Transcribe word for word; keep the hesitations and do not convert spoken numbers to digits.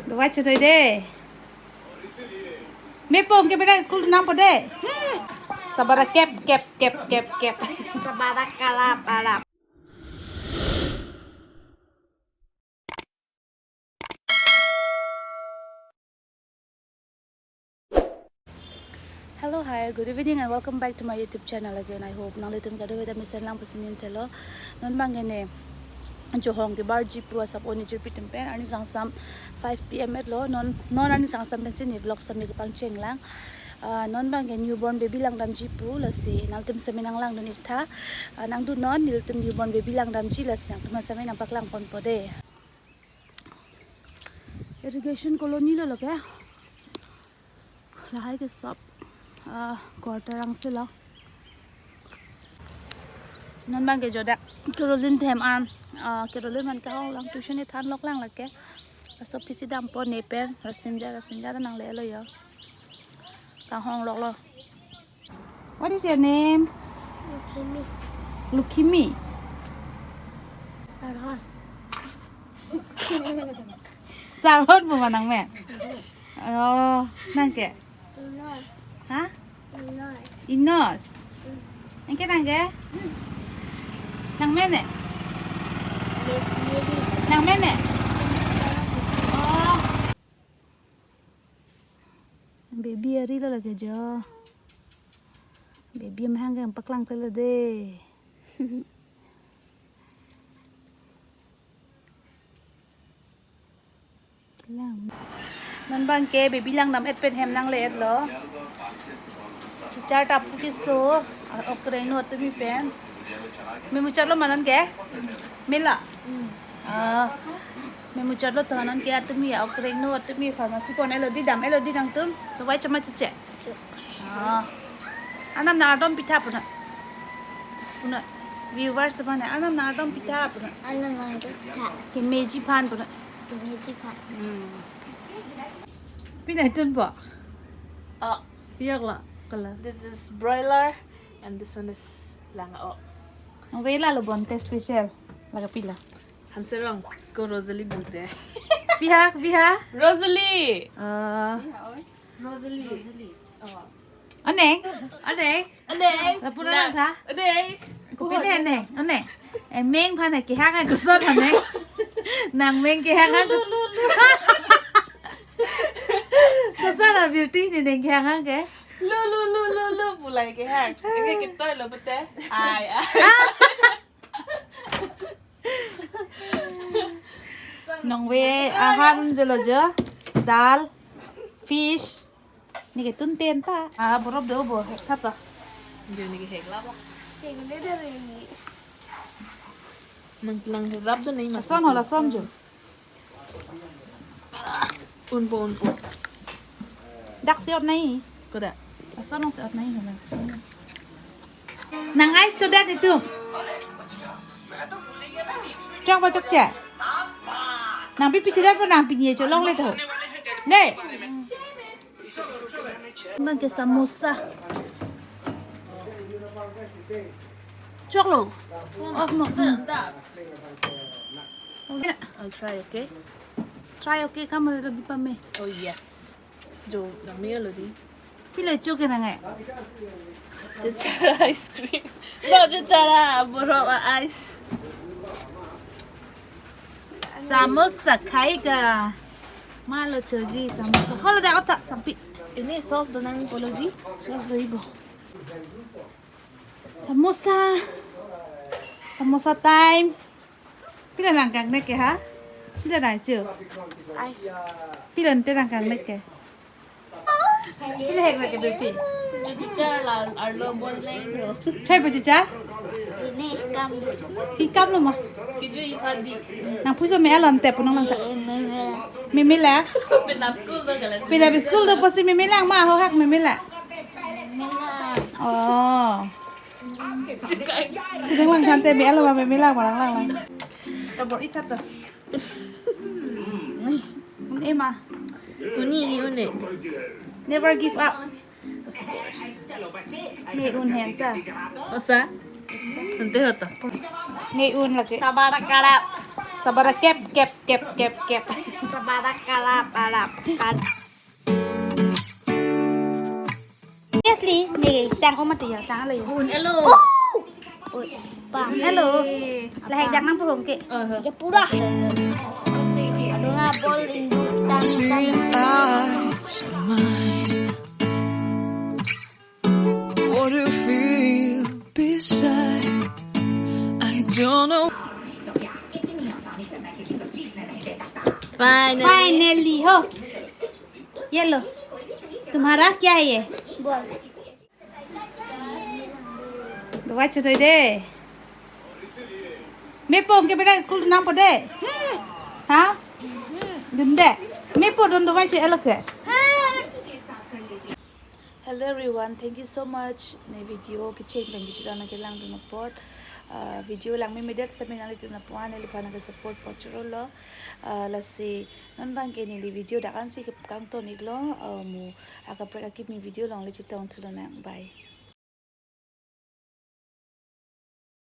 Dovai chodoi de. Mepong ke beda school nangpo de. Sabara kep, kep, kep, kep, kep. Sabara kalap, kalap. Hello, hi, good evening and welcome back to my YouTube channel again. I hope nanglitum kadokave ta mesen lang pusi ninthelo. Non bang ke ne, johong kebarji pu asap oni jirpi atum pen, arni kangsam five P M etlo, non, non arni kangsam pensi ne vlog sami kepangcheng lang. Ah, non bang ke newborn baby langdamji pu, lasi nangtum sami nanglangdun iktha. Ah, nangdunnon, nelitum newborn baby langdamji, lasi nangtum sami nangpaklang ponpo de. Irrigation colony lo lake. Lahai ke sab, ah, quarter angse lo. Non bang ke jodak kerosene them an, ah, kerosene man kahong lang tuition ethan lok lang lake. Aso pisi dampo ne pen, rasinja, rasinja ta nanglelo yo. Kahong lok lo. What is your name? Lukhimi. Lukhimi. Sarhon. Sarhon pu ma nangmen? Oh, nang ke? Inos. Ha? Inos. Inos. Nang ke nang ke? Nangmen ne? Yes, maybe. Nangmen ne? Oh. Baby ari lo lake jo. Baby amahang ke paklang pelo de. Lang. Non bang ke baby langdam et pen hem nangle-etlo. Chichar ta pu keso, ah, okreng no tumi pen. Memuchotlo ma non ke? Mela? Ah, memuchotlo to non ke atumi ya okreng no tumi pharmacy pon elo di dam elo di nangtum. Dovai choma chuche. Ah. Arnam nang ardom pitha puna. Puna viewers puna. Arnam nang ardom pitha puna. Arnam nang ardom pitha. Kemeji phan puna. Kemeji phan. Hmm. Pina itum po. Oh. Piak la kala. This is broiler and this one is lang o. Ang vela lo bonte special. Laga pila. Hanserong, isko Rosalie bolte. Piha, piha. Rosalie. Ah. Rosalie. Oh. Aneng, aneng. Aneng. Lapura na tha. Aneng. Kupine aneng, aneng. Eh, meng phan ke hang koson aneng. Nang meng ke hang koson. Koson a beauty ne neng ke hang ke. Lu, lu, lu, lu, lu, pulai ke hang. Eke kitoi lo bete. Ai, ai. Nongve ahan jelo jo. Dal, fish. Neke tunten ta. Ah, borop do bo, hek tha ta. Jo neke hek la ba. Hek le de re ni. Nang, nang rap do nei mas. Lason ho, lason jo. Unpo, unpo. Dak seot nai. Koda. Lason nang seot nai ho nang. Nang ice chodet itum. Chok ba chokche. Nang pi pichidat po nang pini cholongle to. Ne. Bang ke samosa. Choklo. Oh, mo. I'll try, okay? Try, okay, kamera lo bipame. Oh, yes. Jo, dami lo di. Pilo chok ke nangai. Chichara ice cream. No, chichara, borok a ice. Samosa khai ka. Malo choji samosa. Holo da ota sampi. Ini sauce do nangpo lo di. Sauce do ibo. Samosa. Samosa time. Pila nangkang nek ke ha? Pila nang chu? Ice. Pila nte nangkang nek ke? Pila hek nek ke beauty? Ju chichar la arlo bol nai do. Chai po chichar? Ini kam. Ikam lo ma? Kiju ipadi. Nang puso me alon te punang lang ta. Eh, me, me la. Mimila. Pinap school do galas. Pinap school do posi mimila ma ho hak mimila. Me la. Oh. Chikai. Idang lang than te me alon ma mimila ma lang lang lang. Tabor itha to. Un ema. Uni, uni, uni. Never give up. Of course. Ne un hen ta. Osa? Ante hoto. Ne un lagi. Sabar karap. Sabara kep, kep, kep, kep, kep. Sabara kalap, alap, kan. Seriously, ne tang ko mati ya, tang lo ya. Un, hello. Oh! Oi, pa. Hello. Eh. Lahai jak nang pohong ke. Uh-huh. Ya pura. Adunga bol indu tang tang. What do you feel beside? I don't know. Finally ho. ये लो, तुम्हारा क्या है ये? Dovai chotoi de. Mepo ke beda school nangpo de. Ha? Dunde. Mepo dun dovai cho elo ke. Hello everyone, thank you so much. Ne video kecheng pen kecheng na kelang dun apot. Ah, video langmemedet seta nanglitum aphan neliphan ke support pachorolo. Ah, lasi non abang ke neli video dak ansi kangton iklo. Ah, mo akaprek akimi video along le chetong thulonang. Bye.